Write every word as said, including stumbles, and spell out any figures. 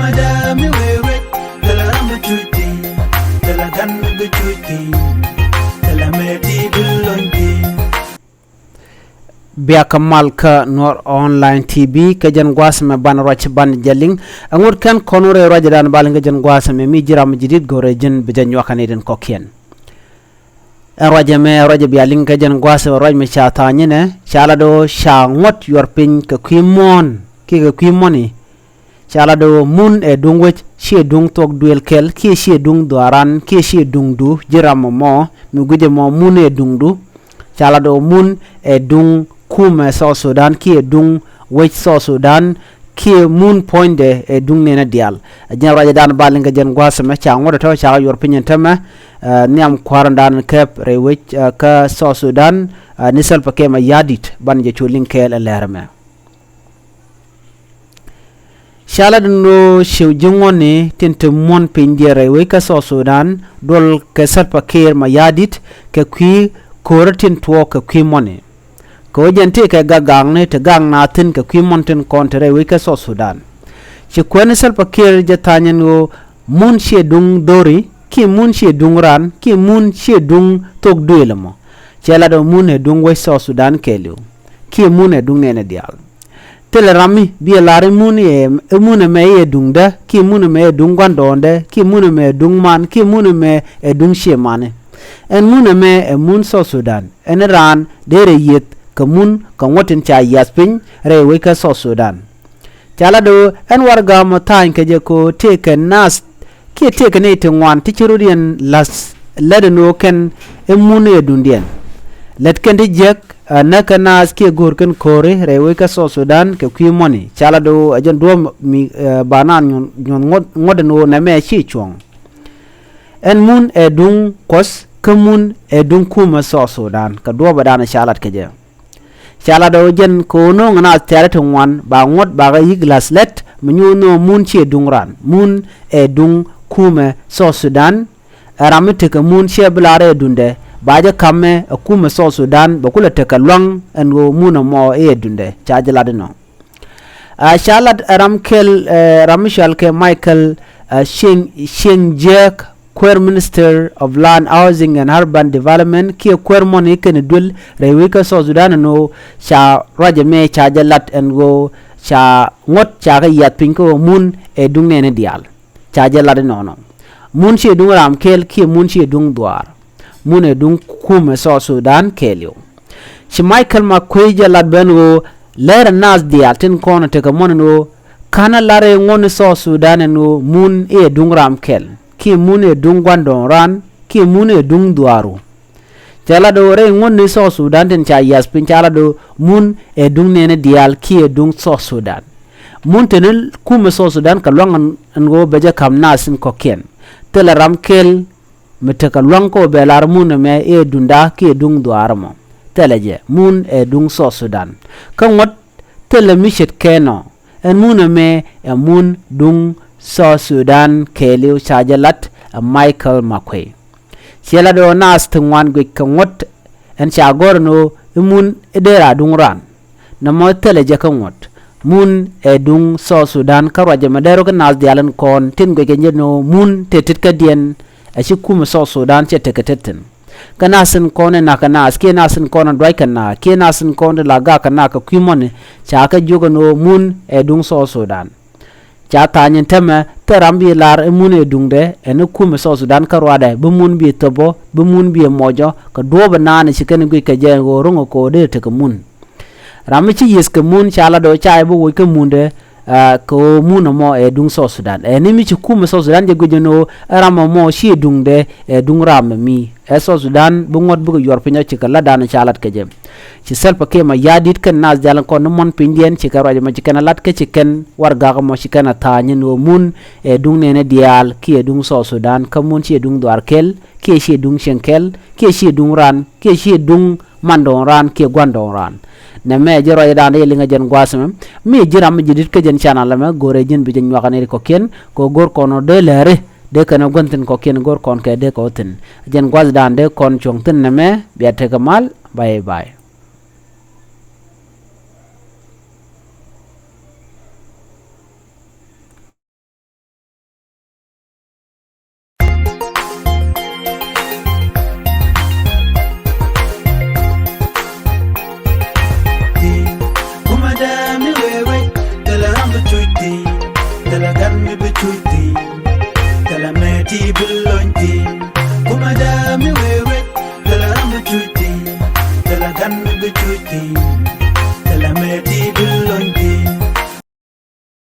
Ada mi wee wee, thilɛ ram bi cuc thi̱n, thilɛ gan bi cuc thi̱n, thilɛ mɛ ti bi lony thi̱n. Bia kä mal kä Nuɔr Online T V kä jɛn gua̱a̱th ɛmɛ ban ruac ban jɛ liŋ. Ɛŋut kɛn kɔn wä rɛy ruacdan ba liŋ kä jɛn gua̱a̱th ɛmɛ mi ji̱ ram ji̱ di̱t go̱rɛ ji̱n bi jɛ nyuak kɛ ni din kɔ̱kiɛn. Ɛn ruac ɛmɛ ruac ɛ bia liŋ kɛ jɛn gua̱a̱th ɛ ruac mi ca tha̱a̱ny inɛ ca lat ɣöö ca ŋuɔ̱t yuɔr piny kɛ kui̱ muɔ̱ɔ̱n kiɛ kɛ kui̱ muɔ̱ni. Ca lat ɣöö mun ɛ duŋ wec ciɛ duŋ thuɔk duëël kɛl kiɛ ciɛ duŋ dhuaaran kiɛ ciɛ duŋdu ji̱ ram ɛmɔ mi guic ɛmɔ mun ɛ duŋdu. Ca lat ɣöö mun ɛ duŋ kumɛ South Sudan kiɛ duŋ wec South Sudan kiɛ mun puɔ̱nydɛ ɛ duŋ nɛnɛ diaal. Ɛ jɛn ruacdan ba liŋ kɛ jɛn gua̱a̱th ɛmɛ ca ŋuɔ̱t ɛ tɔ̱ ca kɛ yuɔr piny ɛn täämɛ. Ɛ nhiam kua̱rdan kɛp rɛy wec ɛ kä South Sudan ɛ ni Salva Kiir Mayardit ban jɛ cu liŋ kɛɛl ɛ lɛr ɛmɛ. Ca lat ɛn ɣöö ci ji̱ ŋuɔ̱tni tin te muɔ̱n pinydiɛn rɛy wec kä South Sudan duɔl kɛ Salva Kiir Mayardit kɛ kui̱ ko̱rä tin tuɔɔk kɛ kui̱ muɔ̱ni. Kɛ ɣöö jɛn tëëkɛ gak gakni te gak naath thi̱n kɛ kui̱ muɔ̱n tin kɔn te rɛy wec kä South Sudan. Ci kuäär ni Salva Kiir jɛ tha̱a̱ny ɛn ɣöö mun ciɛ duŋ dho̱ri kiɛ mun ciɛ duŋ raan kiɛ mun ciɛ duŋ thok duëël ɛmɔ. Cɛ lat ɣöö mun ɛ duŋ wec South Sudan kɛɛliw kiɛ mun ɛ duŋ nɛnɛ diaal. Thilɛ ram mi bi ɛ lar i̱ mun i̱, i̱ mun ɛmɛ i̱ ɛ duŋdä kiɛ mun ɛmɛ ɛ duŋ gua̱ndɔɔŋdä kiɛ mun ɛmɛ ɛ duŋ man kiɛ mun ɛmɛ ɛ duŋ ciɛ mani. Ɛn mun ɛmɛ ɛ mun South Sudan. Ɛn raan dee rɛ yieth kɛ mun kɛ ŋuɔ̱t tin ca yiath piny rɛy wec kä South Sudan. Ca lat ɣöö ɛn warɛgak mɔ tha̱a̱ny kɛ jɛ kɛ ɣöö tëëkɛ naath kiɛ tëëkɛ nɛy ti ŋuan ti ci rɔ̱diɛn la̱th lät ɛn ɣöö kɛn i̱ mun i̱ ɛ duŋdiɛn. Lät kɛn ti jiäk ɛ näk kɛ naath kiɛ go̱o̱r kɛn ko̱ri rɛy wec kä South Sudan kɛ kui̱ muɔ̱ni. Ca lat ɣöö ɛ jɛn duɔ̱ɔ̱p mi ɛ ba naan nyuɔ̱n, nyuɔ̱n ŋuɔ̱t, ŋuɔ̱t ɛn ɣöö nɛmɛ ci cuɔ̱ŋ. Ɛn mun ɛ duŋ kuɔth kä mun ɛ duŋ kumɛ South Sudan kɛ duɔ̱ɔ̱pdan ca lat kɛ jɛ. Ca lat ɣöö jɛn kɛ ɣöö no̱o̱ŋ naath tɛ̈rɛ ti ŋuan ba ŋuɔ̱t bakɛ yi̱k la̱th lät mi nyuuth ni ɣöö mun ciɛ duŋ raan, mun ɛ duŋ kumɛ South Sudan. Ɛ ram mi tekɛ mun ciɛ bi lar ɛ duŋdɛ ba jɛ ka̱mɛ ɛ kumɛ South Sudan bɛ kulɛ tekɛ lua̱ŋ ɛn ɣöö mun ɛmɔ i̱ ɛ duŋdɛ. Ca jɛ lat inɔ. Ɛ ca lat ɛ ram kɛl ɛ ram mi cɔal kɛ Michael ɛ Cieŋ, Cieŋ Jiäk, kuäär Minister of Land, Housing and Urban Development kiɛ kuäär mɔni kɛnɛ duël rɛy wec kä South Sudan ɛn ɣöö ca ruac ɛmɛ ca jɛ lat ɛn ɣöö ca ŋuɔ̱t ca kɛ yiath piny kä ɣöö mun ɛ duŋ nɛɛni diaal. Ca jɛ lat inɔnɔ. Mun ciɛ duŋ ram kɛl kiɛ mun ciɛ duŋ dhuaar. Mun ɛ duŋ kumɛ South Sudan kɛɛliw. Ci Michael Makuei jɛ lat ben ɣöö lɛr ɛ naath diaal tin kɔn ɛ tekɛ muɔ̱n ɛn ɣöö ka̱n ɛ lar ɛ ŋuɔ̱t ni South Sudan ɛn ɣöö mun i̱ ɛ duŋ ram kɛl kiɛ mun i̱ ɛ duŋ gua̱ndɔɔŋ raan kiɛ mun i̱ ɛ duŋ dhuaaru. Cɛ lat ɣöö rɛy ŋuɔ̱t ni South Sudan tin ca yiath piny ca lat ɣöö mun ɛ duŋ nɛɛni diaal kiɛ duŋ South Sudan. Mun teni kumɛ South Sudan kɛ lua̱ŋ ɛn, ɛn ɣöö bɛ jɛ ka̱m naath in kɔ̱kiɛn. Thilɛ ram kɛl mi tekɛ lua̱ŋ kä ɣöö bɛ lar mun ɛmɛ i̱ ɛ duŋda kiɛ duŋ dhuaar ɛmɔ. Thilɛ jɛ, mun ɛ duŋ South Sudan. Kä ŋuɔ̱t thilɛ mi ce̱tkɛ nɔ. Ɛn mun ɛmɛ ɛ mun duŋ South Sudan kɛɛliw ca jɛ lat ɛ Michael Makuei. Ciɛ lat ɣöö naath ti ŋuan guic kɛ ŋuɔ̱t ɛn ca gɔ̱r ɛn ɣöö i̱ mun i̱ dee raa duŋ raan. Nɔmɔ thilɛ jɛ kä ŋuɔ̱t. Mun ɛ duŋ South Sudan kä ruac ɛmɛ dee rɔ kä naath diaal ɛn kɔn tin guic kɛ nyet ɛn ɣöö mun tëë tetkädiɛn ɛ ci kumɛ South Sudan cɛ tekɛ tet thi̱n. Kä naath in kɔn in na̱k kɛ naath kiɛ naath in kɔn in duac kɛ naath kiɛ naath in kɔn in la gak kɛ naath kɛ kui̱ mɔni ca kɛ jiök ɛn ɣöö mun ɛ duŋ South Sudan. Ca tha̱a̱ny ɛn täämɛ thil ram bi lar i̱ mun ɛ duŋdɛ ɛn i̱ kumɛ South Sudan kä ruaadɛ bi mun bi thöpɔ bi mun bi mɔcɔ kɛ duɔ̱ɔ̱p ɛ naan ci kɛn guic kɛ jɛ ɛn ɣöö ro̱ŋ ɛ ko̱o̱r dee tekɛ mun. Ram mi ci yieth kɛ mun ca lat ɣöö ca jɛ bi woc kä mundɛ. Aa, kɛ ɣöö mun ɛmɔ ɛ duŋ South Sudan. Ɛ ni mi ci kumɛ South Sudan jɛ guic ɛn ɣöö ɛ ram ɛmɔ ci ɛ duŋdɛ ɛ duŋ ram ɛ mi. Ɛ South Sudan bi ŋuɔ̱t bikɛ yuɔr piny ɔ ci kɛ latdan ca lat kɛ jɛ. Ci Salva Kiir Mayardit kɛn naath diaal kɔn ni muɔ̱n pinydiɛn ci kɛn ruac ɛmɔ ci kɛn ɛ lat kä ci kɛn warɛgak ɛmɔ ci kɛn ɛ tha̱a̱ny ɛn ɣöö mun ɛ duŋ nɛɛni diaal kiɛ duŋ South Sudan kä mun ci ɛ duŋ dhuaar kɛl kiɛ ci ɛ duŋ cieŋ kɛl kiɛ ci ɛ duŋ raan kiɛ ci ɛ duŋ mandɔɔŋ raan kiɛ gua̱ndɔɔŋ raan. Nɛmɛ ji̱ ruacdan dee liŋ ɛ jɛn gua̱a̱th ɛmɛ. Mi ji̱ ram mi ji̱ di̱t kä jɛn canɛl ɛmɛ go̱rɛ ji̱n bi jɛ nyuak ɛ nɛy ti kɔ̱kiɛn kɛ ɣöö go̱r kɔn ɔ dee lääri dee kɛn ɛ gua̱n thi̱n kɔ̱kiɛn go̱r kɔn kɛ dee kɛ ɣöö thi̱n. Jɛn gua̱a̱thdan dee kɔn cuɔ̱ŋ thi̱n nɛmɛ bia tekɛ mal. Bye bye. ti bi